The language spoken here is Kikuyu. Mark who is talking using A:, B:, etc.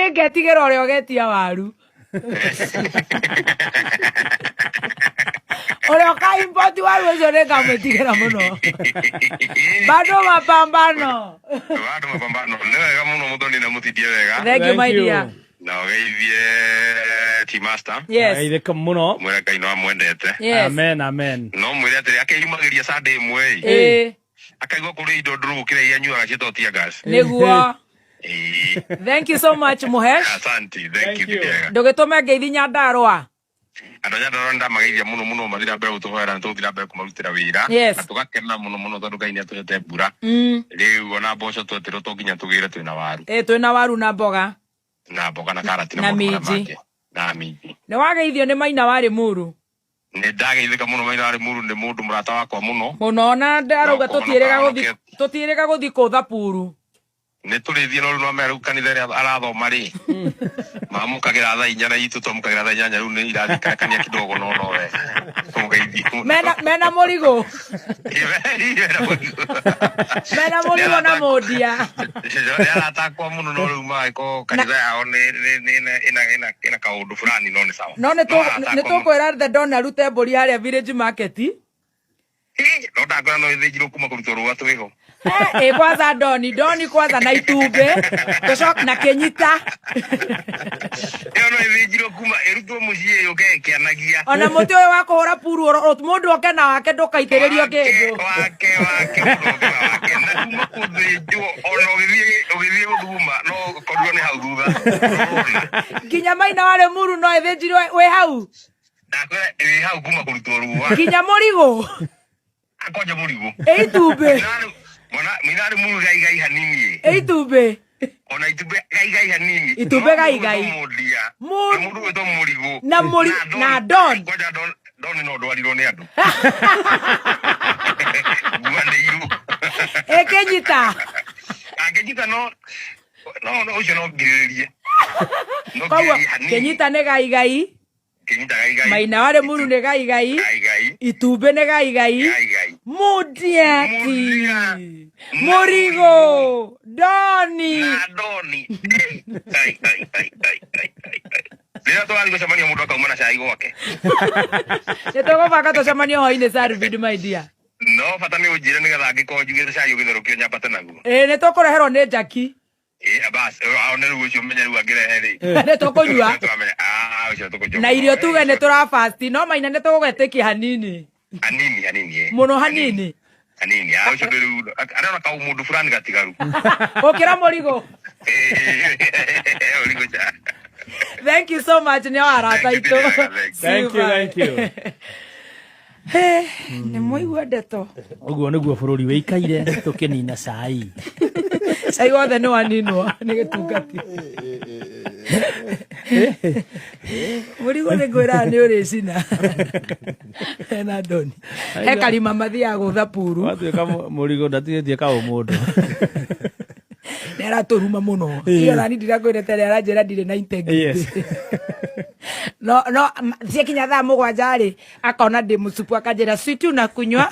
A: Niĩ ngetigĩra ũrĩa ũgetia waru. Ũrĩa ũka import waru ũcio nĩ ngamwĩtigĩra mũno. Bado mapambano.
B: Bado mapambano. Nĩ wega mũno mũthoni na mũtindie wega.
A: Thank you, my
C: Thank you.
A: dear.
B: Na ũgeithie T-Master.
A: Yes.
C: Geithĩka mũno.
B: Mwĩre Ngai no amwendete.
A: Yes.
C: Amen, amen.
B: No mwĩre atĩrĩ akeyumagĩria Sunday ĩmwe ĩ.
A: Ĩĩ.
B: Akaigua kũrĩ indo ndũrũ gũkĩra iria anyuaga ciĩtagwo tear gas.
A: Nĩguo.
B: Ĩĩ.
A: Thank you so much, Muhesh.
B: Asante, thank
C: Thank
B: you.
C: you.
B: Ndĩega.
A: Ndũgĩtũme ngeithi Nyandarũa.
B: Andũ a Nyandarũa nĩndamageithia mũno mũno mathiĩ na mbere gũtũhoera na tũgũthiĩ na mbere kũmarutĩra wĩra.
A: Yes.
B: Na tũgakena mũno mũno tondũ Ngai nĩatũhete mbura. Rĩu ona mboco twetirwo to nginya tũgĩre twĩna waru.
A: Ĩĩ twĩna waru na mboga.
B: Na mboga na karati na
A: Na
B: maũndũ marĩa
A: minji.
B: mangĩ. Na minji.
A: Nĩ wageithio nĩ Maina wa Limuru.
B: Nĩ ndageithĩka mũno Maina wa Limuru nĩ mũndũ mũrata wakwa mũno.
A: Mũno na ndarauga
B: Na
A: tũtiĩrĩga gũthi
B: ũkũhonoka.
A: tũtiĩrĩga gũthi kũtha puru.
B: Nĩ tũrĩthiĩ no rĩu no mera rĩu kanitha ĩrĩa arathoma rĩ mamũkagĩra thaa 4 na itũ twamũkagĩra thaa 8 rĩu nĩ irathikarakania kidogo no no we tũmũgeithie mũno.
A: Mena mũrigũ.
B: Mena mũrigo.
A: Mena mũrigo na mũndia.
B: Nĩ arata akwa mũno no rĩu magĩkorwo kanitha yao nĩ ĩna kaũndũ fulani no nĩ sawa.
A: No nĩ
B: No arata
A: nĩ
B: akwa mũno.
A: tũkwĩra the Don arute mbũri harĩa Village Market.
B: No ndakora no ĩthĩnjirwo kuma kũrutwo rũa twĩho.
A: Ĩ kwanza Doni, Doni kwanza na itumbĩ tũcoke na kĩnyita.
B: Ĩyo no ĩthĩnjirwo kuma ĩrutwo mũciĩ yũke ĩkĩanagia.
A: Ona mũtĩ ũyũ wa kũhũra puru mũndũ oke na wake ndũkaitĩrĩrio kĩndũ.
B: Wake wake mũndũ oke na wake na kuma kũthĩnjwo ona ũgĩthiĩ gũthuma no ũkorirwo nĩ hau thutha.
A: Nginya Maina wa Limuru no ĩthĩnjirwo wĩ hau.
B: Ndakwĩra ĩ hau kuma kũrutwo rũa.
A: Nginya mũrigũ.
B: Kwanja mũrigũ.
A: Ĩ itumbĩ.
B: Maina wa Limuru gaigai hanini ĩ.
A: Ĩ itumbĩ.
B: Ona itumbĩ gaigai hanini.
A: Itumbĩ gaigai.
B: Mũndia. Na mũndũ gwĩtwo mũrigũ.
A: Na mũri na Don.
B: Kwanja Don Don no ndwarirwo nĩ andũ. Nguanĩirwo.
A: Ĩ kĩnyita.
B: Angĩnyita no no no ũcio no ngirĩrĩrie. No
A: Koguo
B: ngirĩrĩrie hanini.
A: kĩnyita nĩ gaigai.
B: Kĩnyita gaigai.
A: Maina wa Limuru nĩ gaigai.
B: Gaigai.
A: Itumbĩ nĩ gaigai.
B: Gaigai.
A: Mũndiati.
B: Mũndia.
A: Mũrigũ. Doni.
B: Na Doni. Ai ai ai ai ai ai ai. Rĩrĩa tũrathiĩ gũcemania mũndũ akauma na cai gwake.
A: Nĩ tũgũbanga tũcemanie hwainĩ Sarvid my dear.
B: No bata nĩ ũnjĩre nĩgetha angĩkorwo njugĩte cai ũgĩtherũkio nyambate naguo.
A: Ĩĩ nĩ tũkũreherwo nĩ Jackie.
B: Ĩ bas, one rĩu ũcio menye rĩu angĩrehe rĩ.
A: Nĩ tũkũnyua.
B: Tũramenya, ah, ũcio tũkũnyua.
A: Na irio tuge nĩ tũra fast no Maina nĩ tũgũgetĩkia hanini.
B: Hanini hanini ĩ.
A: Mũno hanini.
B: Hanini. Ah, ũcio ndĩ rĩu arona kau mũndũ fulani gatigaru.
A: Gũkĩra mũrigũ.
B: Mũrigo cha.
A: Thank you so much nĩ arata
B: Thank you,
A: itũ.
B: thank
A: See
C: Thank you,
A: bye.
C: thank you.
A: Nĩ mwaigua ndeto.
C: Ũguo nĩguo bũrũri wĩikaire tũkĩnina cai.
A: Cai wothe nĩ waninwo nĩ gĩtungati. Mũrigo nĩ ngwĩraga nĩ ũrĩcina. Hena Doni. He karima mathiaga gũtha puru.
C: Watuĩka mũrigo ndatigĩtie kaũmũndũ.
A: Nĩ aratũruma mũno. Iyo nani ndirakwĩrĩte nĩ aranjĩra ndirĩ na integrity.
C: Yes.
A: No no ciakinya thaa 7 rĩ akona ndĩ mũcupu akanjĩra sweet unakunywa.